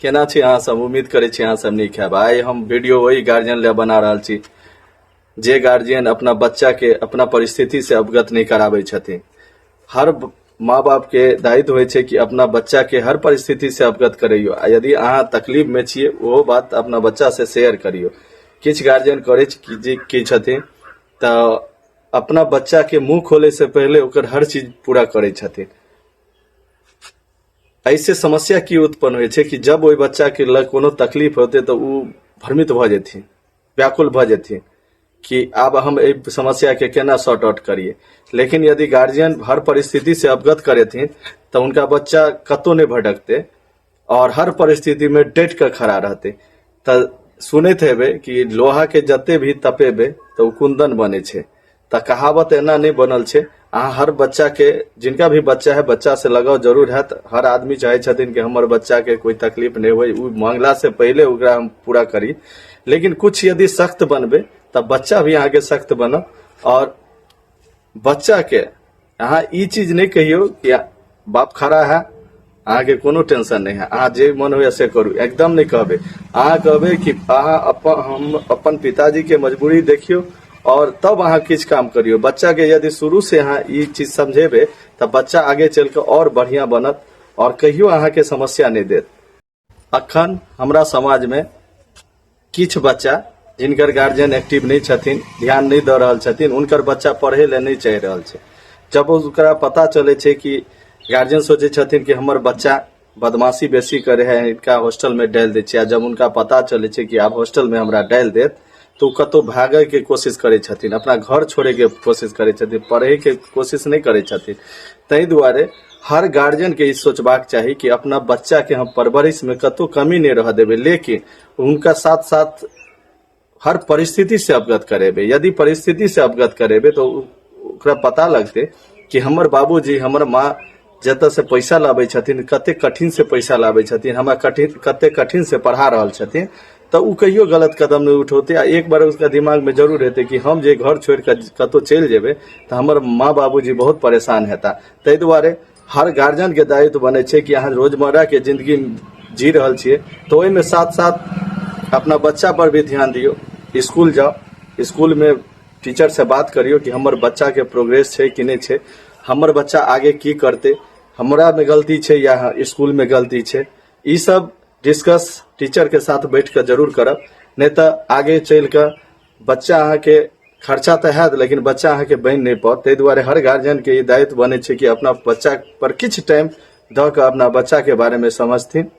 केना छी अहाँ सब? उम्मीद करै छी अहाँ सब नीक हैब। आइ हम वीडियो ओहि गार्जियन लए बना रहल छी जे गार्जियन अपना बच्चा के अपना परिस्थिति से अवगत नहि कराबै छथिन। हर माँ बाप के दायित्व होइ छै कि अपना बच्चा के हर परिस्थिति से अवगत करैयो, आ यदि अहाँ तकलीफ में छियै ओहो बात अपना बच्चा से शेयर करियौ। किछु गार्जियन करै जे की छथिन तऽ अपना बच्चा के मुंह खोले से पहले ओकर हर चीज पूरा करै छथिन। एहिसे समस्या की उत्पन्न होइ छै कि जब ओहि बच्चा के लग कोनो तकलीफ होतै तऽ ओ भ्रमित भऽ जेथिन, व्याकुल भऽ जेथिन कि आब हम एहि समस्या के केना सॉर्ट आउट करियै। लेकिन यदि गार्जियन हर परिस्थिति से अवगत करेथिन तऽ हुनका बच्चा कतहु नहि भटकतै और हर परिस्थिति में डटि कऽ खड़ा रहतै। तऽ सुनैत हेबै कि लोहा के जते भी तपेबै तऽ ओ कुन्दन बनै छै। तऽ कहावत एना नहि बनल छै। अहाँ हर बच्चा के, जिनका भी बच्चा है, बच्चा से लगाव जरूर हैत। हर आदमी चाहै छथिन कि हमर बच्चा के कोई तकलीफ नहि होय, ओ मांगला से पहिले ओकरा हम पूरा करी। लेकिन कुछ यदि सख्त बनबै तऽ बच्चा भी अहाँके सख्त बनत। और बच्चा के अहाँ ई चीज नहि कहियौ कि बाप खड़ा है, अहाँके कोनो टेंशन नहि है, अहाँ जे मन होइए से करू, एकदम नहि कहबै। अहाँ कहबै कि अहाँ अपन, हम अपन पिताजी के मजबूरी देखियौ और तब अहाँ किछु काम करियौ। बच्चा के यदि शुरू से अहाँ ई चीज समझेबै तऽ बच्चा आगे चलि कऽ और बढ़िआँ बनत और कहियो अहाँके समस्या नहि देत। अखन हमरा समाजमे किछु बच्चा जिनकर गार्जियन एक्टिव नहि छथिन, ध्यान नहि दऽ रहल छथिन, हुनकर बच्चा पढ़ै लए नहि चाहि रहल छै। जब ओकरा पता चलै छै कि गार्जियन सोचै छथिन कि हमर बच्चा बदमाशी बेसी करै है, हिनका हॉस्टलमे डालि दै छियै, आ जब हुनका पता चलै छै कि आब हॉस्टलमे हमरा डालि देत तऽ ओ कतहु भागयके कोशिश करै छथिन, अपना घर छोड़ैके कोशिश करै छथिन, पढ़ैके कोशिश नहि करै छथिन। ताहि दुआरे हर गार्जियनके ई सोचबाक चाही कि अपना बच्चाके हम परवरिशमे कतहु कमी नहि रहऽ देबै, लेकिन हुनका साथ साथ हर परिस्थिति से अवगत करेबै। यदि परिस्थिति से अवगत करेबै तऽ ओकरा पता लगतै कि हमर बाबूजी, हमर माँ जतऽ से पैसा लाबै छथिन, कते कठिन से पैसा लाबै छथिन, हमरा कठिन कते कठिन से पढ़ा रहल छथिन, तऽ ओ कहियो गलत कदम नहि उठौतै। आ एक बार उसका दिमागमे जरूर हेतै कि हम जे घर छोड़ि कऽ कतहु चलि जेबै तऽ हमर माँ बाबूजी बहुत परेशान हेता। ताहि दुआरे हर गार्जियनके दायित्व बनै छै कि अहाँ रोजमर्राके जिन्दगी जी रहल छियै तऽ ओहिमे साथ साथ अपना बच्चा पर भी ध्यान दियौ। स्कूल जाउ, स्कूलमे टीचर से बात करियौ कि हमर बच्चाके प्रोग्रेस छै कि नहि छै, हमर बच्चा आगे की करतै, हमरामे गलती छै या स्कूलमे गलती छै। ई सब डिस्कस टीचरके साथ बैठ कऽ जरूर करब, नहि तऽ आगे चलि कऽ बच्चा अहाँके खर्चा तऽ हैत लेकिन बच्चा अहाँके बनि नहि पाओत। ताहि दुआरे हर गार्जियनके ई दायित्व बनै छै कि अपना बच्चा पर किछु टाइम दऽ कऽ अपना बच्चाके बारेमे समझथिन।